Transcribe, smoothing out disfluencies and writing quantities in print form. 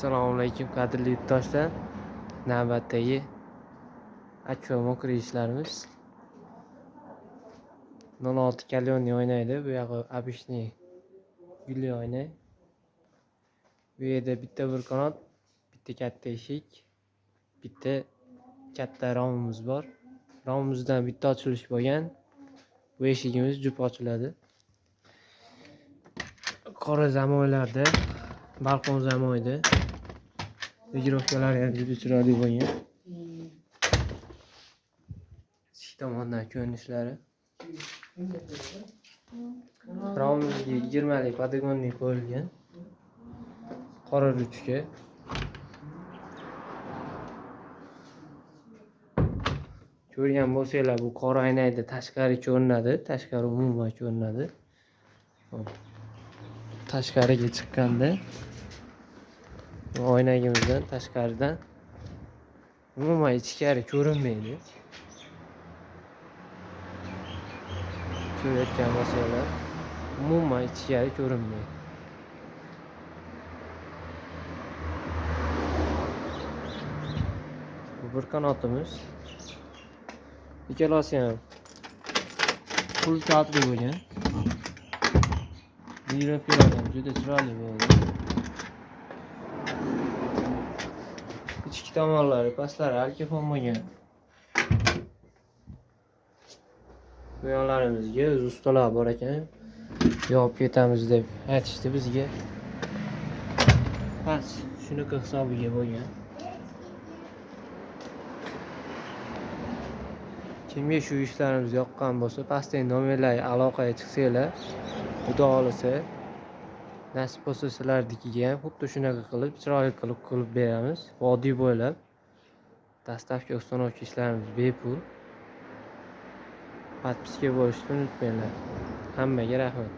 Assalomu alaykum qadrli yurtdoshlar. Navbatdagi akfa mokri ishlarimiz. 06 kalyonli oynaydi. Bu yog'i обычный gulli oyna. Bu yerda bitta bir qanot, bitta katta eshik, bitta katta romimiz bor. Romimizdan bitta ochilish bo'lgan. Bu eshigimiz jup ochiladi. Qora zamoylarda, balkon zamoyda. Rokirovkalari ham juda chiroyli bo'lgan. Ichki tomondan ko'rinishlari. Romimizga 20 lik podagonnik qo'yilgan. Qora ruchka. Ko'rgan bo'lsanglar, bu qora oynayda tashqari ko'rinadi, tashqari umuman ko'rinadi. Hop. Tashqariga chiqqanda bu oynagimizdan tashqaridan umuman ichkari ko'rinmaydi. Ko'rayotgan bo'lsanglar, umuman ichkari ko'rinmaydi. Bu bir qanotimiz. Ikkalasi ham full katli bo'lgan. Rokirovkalar ham juda chiroyli bo'ldi. Ichki tomonlari, pastlari alkafon bo'lgan. Bu yonlarimizga o'z ustalar bor ekan, yopib ketamiz deb aytishdi bizga. Past shunaqa hisobiga bo'lgan. Kimga shu ishlarimiz yoqqan bo'lsa, pastdagi nomerlarga aloqaga chiqsanglar, Xudo xohlasa, nasib bo'lsa sizlarnikiga ham xuddi shunaqa qilib, chiroyli qilib beramiz. Vodiy bo'ylab dastavka, ustanovka ishlarimiz bepul. Podpiska bo'lishni unutmanglar. Hammaga rahmat.